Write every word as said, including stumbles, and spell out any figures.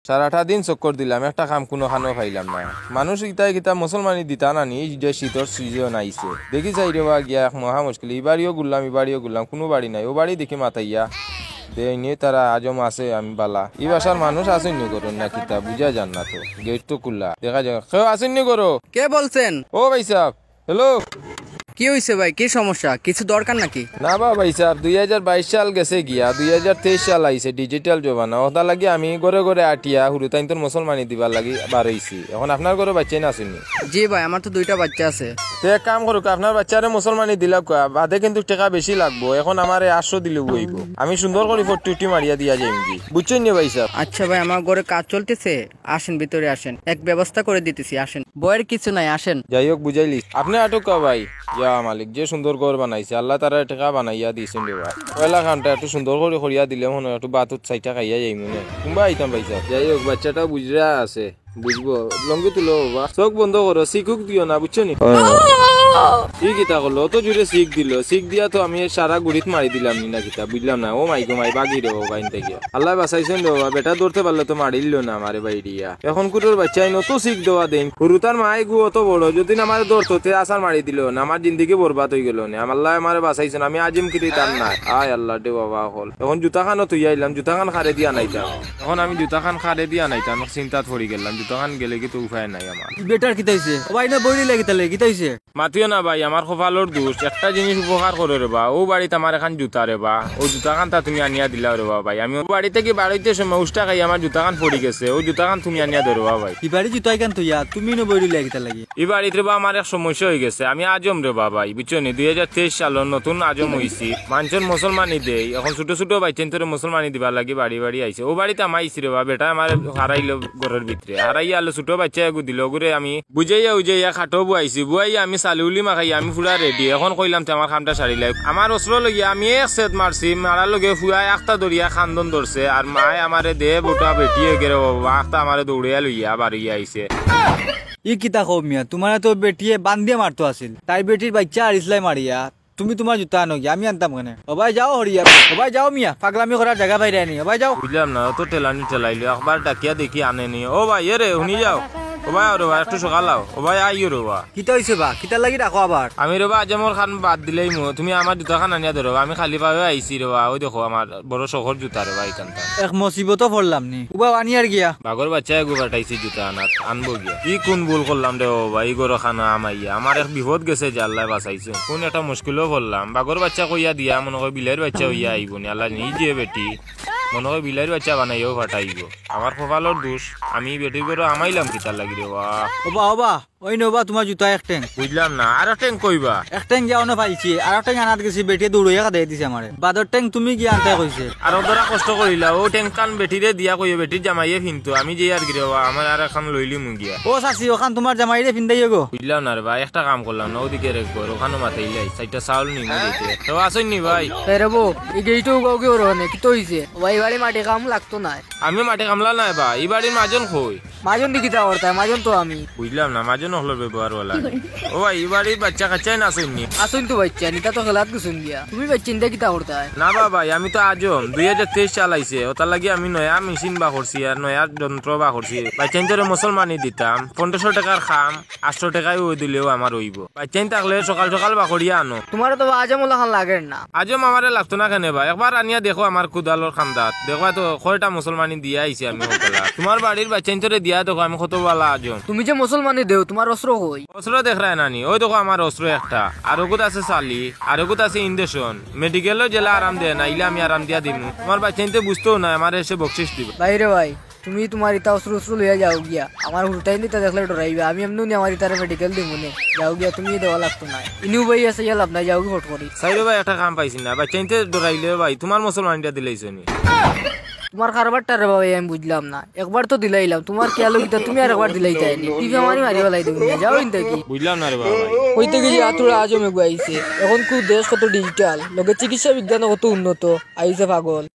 সারাটা দিন চক্কর দিলাম, একটা কাম কুনুখানো পাইলাম না। মানুষ ইতায় কিতা মুসলমানি দিতা না নি, এই যে শীতর সিজন আইছে। দেখি চাই রে বা গিয়া এক মহা মুশকিল, ইবাড়িও ঘুরলাম, ইবাড়িও ঘুরলাম, কুনু বাড়ি নাই। ও বাড়ি দেখি মাতাইয়া দেইনি, তারা আজম আছে, আমি বালা। ই বাসার মানুষ আছইন নি ঘরো না কিতা, বুঝা যার না তো। গেট তো খুলা, দেখা যাক কেউ আছইন নি ঘরো। কে বলছেন? ও ভাইসাব, হ্যালো। কি হইছে ভাই, কি সমস্যা? কিছু দরকার নাকি? না বা ভাইসাব, দুই হাজার বাইশ সাল গেছে গিয়া, দুই হাজার তেইশ সাল আইছে, ডিজিটাল জমানা। ওটা লাগি আমি ঘরে ঘরে আটিয়া হুরুতাইন্তর মুসলমানি দিবার লাগি বার অইছি। এখন আপনার ঘরো বাচ্চাইন আছইন নি? জি ভাই, আমার তো দুইটা বাচ্চা আছে। তে এক কাম করুক্কা, আপনার বাচ্চারে মুসলমানি দিলাউক্কা, বাদে কিন্তু টেকা বেশি লাগবো। এখন আমারে আটশো দিলেউ অইবো। আমি সুন্দর করি ফট্টি উট্টি মারিয়া দিয়া যাইমুগি। বুঝছইন নি ভাইসাব? আচ্ছা ভাই, আমার ঘরে কাজ চলতেছে, আসেন, ভিতরে আসেন, এক ব্যবস্থা করে দিতেছি, আসেন। ভয়ের কিছু নাই, আসেন। যাই হোক, বুঝাইলিছি। আপনে আটুক্কা ভাই। ইয়া মালিক, যে সুন্দর ঘর বানাইছে, আল্লায় তারারে টেকা বানাইয়া দিছইন রে বা। পয়লা কামটা একটু সুন্দর করি করিয়া দিলে মনে অয় একটু ভাত উত চাইটা খাইয়া যাইমু নে। কুনবা আইতাম ভাইসাব। যাই হোক, বাচ্চাটা বুঝরা আছে, বুঝবো। লুঙ্গি তুলো বাবা, চোখ বন্ধ করো, চিকুক দিও না, বুঝছো নি? ই কিতা করলো? অত জোরে চিক দিলো, চিক দিয়া তো আমি সারা গুড়িত মারি দিলাম নি না কিতা, বুঝলাম না। ও মাই গো মাই, বাগি রে বাবা, ইন থাকি। আল্লায় বাঁচাইছইন রে বাবা, বেটা ধরতে পারলে তো মারিলিলো না আমারে বাইরিয়া। এখন কুটুর বাচ্চাইন অত চিক দেওয়া দেইন। হুরুতার মাই গু অত বড়, যদি না আমারে ধরতো, তে আছাড় মারি দিলো না, আমার জিন্দেগি বরবাদ অইগেলো নে। আমার আল্লায় আমারে বাঁচাইছইন, আমি আজিম কিতা তার নাই। আয় আল্লাহ রে বাবা অকল। এখন জুতাখানও থইয়া আইলাম, জুতাখান কারে দিয়া আনাইতাম। এখন আমি জুতাখান কারে দিয়া আনাইতাম, এক চিন্তাত পড়ি গেলাম, জুতাখান গেলে কি তো উপায় নাই আমার। ই বেটার কিতা অইছে? ও ভাই, না বইরিলা কিতা লাগি, কিতা অইছে? মাতিও না ভাই, আমার কপালর দুষ। একটা জিনিস উপকার করো রে বা, অউ বাড়িত আমার এখান জুতা রে বা, অউ জুতাখানতা তুমি আনিয়া দিলাও রে বা ভাই। আমি অউ বাড়ি থাকি বারইতে সময় উষ্টা খাই আমার জুতাখান পড়ি গেছে, অউ জুতাখান তুমি আনিয়া দেও রে বা ভাই। ই বাড়ি জুতা ইখান থইয়া তুমি ইনো বইরিলা কিতা লাগি? ই বাড়িত রে বা আমার এক সমস্যা অইগেছে, আমি আজম রে বা ভাই, বুঝছো নি? দুই হাজার তেইশ সালর নতুন আজম অইছি, মানষর মুসলমানি দেই, এখন ছোট ছোট বাচ্চাইন্তরে মুসলমানি দিবার লাগি বাড়ি বাড়ি আইছি। অউ বাড়িত আমি আইছি রে বা, বেটা আমারে হারাইলো ঘরর ভিতরে, হারাইয়া আলো ছোট বাচ্চা এগু দিলো, অগুরে আমি বুঝাইয়া উজাইয়া খাটো বুয়াইছি, বুয়াইয়া আমি চালি উলি মাখাইয়া আমি পুরা রেডি। এখন কইলাম তে আমার কামটা সারিলাই। আমার অস্ত্র লইয়া আমি এক সেদ মারছি, মারার লগে ফুয়ায় আখতা ধরিয়া কান্দন ধরছে, আর মায় আমারে দে বুটা বেটি এগেরে বাবা, আখতা আমারে দৌড়াইয়া লইয়া বারইয়া আইছে। ই কিতা কও মিয়া, তুমারে তো বেটিয়ে বান্দিয়া মারতো আছিল, তাই বেটির বাইচ্চা আর ইসলাই মারিয়া তুমি তুমার জুতা আনো গিয়া, আমি আনতাম কেনে? ও ভাই যাও হরিয়া, ও ভাই যাও মিয়া, পাগলামি করার জাগা পাইরায় নি, ও ভাই যাও। বুঝলাম না, অত ঠেলানি ঠেলাইলো, একবার ডাকিয়া দেখি আনে নি। ও ভাই, এ রে, হুনি যাও। ও ভাই, আও রে বা, একটু সকাল আও। ও ভাই, আইও রে বা। কিতা অইছে বা? কিতার লাগি ডাকো আবার? আমি রে বা আজমর খান বাদ দিলাইমু, তুমি আমার জুতাখান আনিয়া দেও রে বা, আমি খালি পাওয়ে আইছি রে বা, অউ দেখো আমার বড় শখর জুতা রে বা ইখানতা। এক মুসিবতো পড়লাম নি। ও বা আনিয়ার গিয়া। বাঘর বাচ্চা এগু পাঠাইছি জুতা আনাত, আনবো গিয়া। ই কুন ভুল করলাম রে ও বা, ই ঘরো খানো হামাইয়া। আমার এক বিপদ গেছে যে আল্লায় বাঁচাইছে। কুন একটা মুশকিলো পড়লাম। বাঘর বাচ্চা কইয়া দিয়া মনো কয় বিলাইর বাচ্চা অইয়া আইবো নি। আল্লায় নি যে বেটি, মনো কয় বিলাইর বাচ্চা বানাইয়াউ পাঠাইবো। আমার কপালর দুষ, আমি বেটির ঘরো হামাইলাম কিতার লাগি রে বা। ও বা, ও বা, অইন ও বা তুমার জুতা এক টেং। বুঝলাম না, আরো টেং কই বা? এক টেং যাও না পাইছি, আরো টেং আনাত গেছি, বেটিয়ে দৌড়াইয়া কাদাই দিছে আমারে। বাদর টেং তুমি গিয়া আনতায় কইছে। আর অতরা কষ্ট করিলা, অউ টেংখান বেটিরে দিয়া কইও, বেটির জামাইয়ে ফিনতো, আমি যাইয়ার গি রে বা, আমার আর একখান লইলিমু গিয়া। ও চাচি, অখান তুমার জামাইরে ফিন্দাইও গো। বুঝলাম না রে বা, একটা কাম করলাম না, অউদিকে রে ঘর, অখানো মাতাইলাই, চাইরটা চাউল নিমু দিতে। তে আছইন নি ভাই? এ রে বো, ই গেইটো উগাও গেও রহনে, কিতা অইছে? ও ভাই, ই বাড়ি মাটি কাম লাগতো নায়। আমি মাটি কামলা নায় বা, ই বাড়ির মাজন কই? মাজন দি কিতা করতায়? মাজন তো আমি। বুঝলাম না, মাজন অকলর ব্যবহার অলা। ও ভাই, ই বাড়ির বাইচ্চা কাইচ্চাইন আছইন নি? আছইন তো বাইচ্চাইন, ইতা তো খেলাত গেছইন গিয়া। তুমি বাইচ্চাইন দে কিতা করতায়? না বা ভাই, আমি তো আজম, দুই হাজার তেইশ সাল আইছে, অতার লাগি আমি নয়া মেশিন বা করছি আর নয়া যন্ত্র বা করছি। বাইচ্চাইন্তরে মুসলমানি দিতাম, পনেরোশো টেকার কাম, আটশো টেকায় অউ দিলেও আমার অইবো। বাইচ্চাইন থাকলে সকাল সকাল বা করিয়া আনো। তুমারে তো বা আজম অলাখান লাগের না। আজম আমারে লাগতো না কেনে বা? একবার আনিয়া দেখো আমার কুদালর কান্দাত। দেখবায় তো কয়টা মুসলমানি দিয়া আইছি আমি অকলাত। তুমার বাড়ির বাইচ্চাইন্তরে দিয়া দেখো আমি কত বালা আজম। তুমি যে মুসলমানি দেও, তুমার অস্ত্র কই? অস্ত্র দেখরায় না নি? অউ দেখো আমার অস্ত্র একটা। আর অগুত আছে চালি, আর অগুত আছে ইঞ্জেকশন। মেডিকেলো যেলা আরাম দেয় না, ইলা আমি আরাম দিয়া দিমু। তুমার বাইচ্চাইন্তে বুঝতোউ নায়, আমারে এসে বকশিশ দিবা। ভাই রে ভাই, তুমি তুমার ইতা অস্ত্র উস্ত্র লইয়া যাও গিয়া। আমার হুরুতাইন ইতা দেখলে ডরাইবা। আমি এমনেউ নি আমার ইতারে মেডিকেল দিমু নে। যাও গিয়া, তুমি দেওয়া লাগতো নায়। ইনু ভাই আছে, ইয়া লাভ নাই, যাও গি ফট করি। চাইরো ভাই, একটা কাম পাইছি না। বাইচ্চাইন্তে ডরাইলে ভাই, তুমার মুসলমানিটা দিলাইছো নি? তুমার কারবারটা রে ভাই আমি বুঝলাম না। একবার তো দিলাইলাম, তুমার কিতা অইলো কিতা, তুমি আর একবার দিলাইতায় নি। টিপা মারি মারি ফালাই দিমু নে, যাও ইন থাকি। বুঝলাম না রে বাবা ভাই। কইতে গেলে আতুরা আজম এগু আইছে। এখন কু দেশ কত ডিজিটাল, লগে চিকিৎসা বিজ্ঞানও কত উন্নত, আইছে পাগল।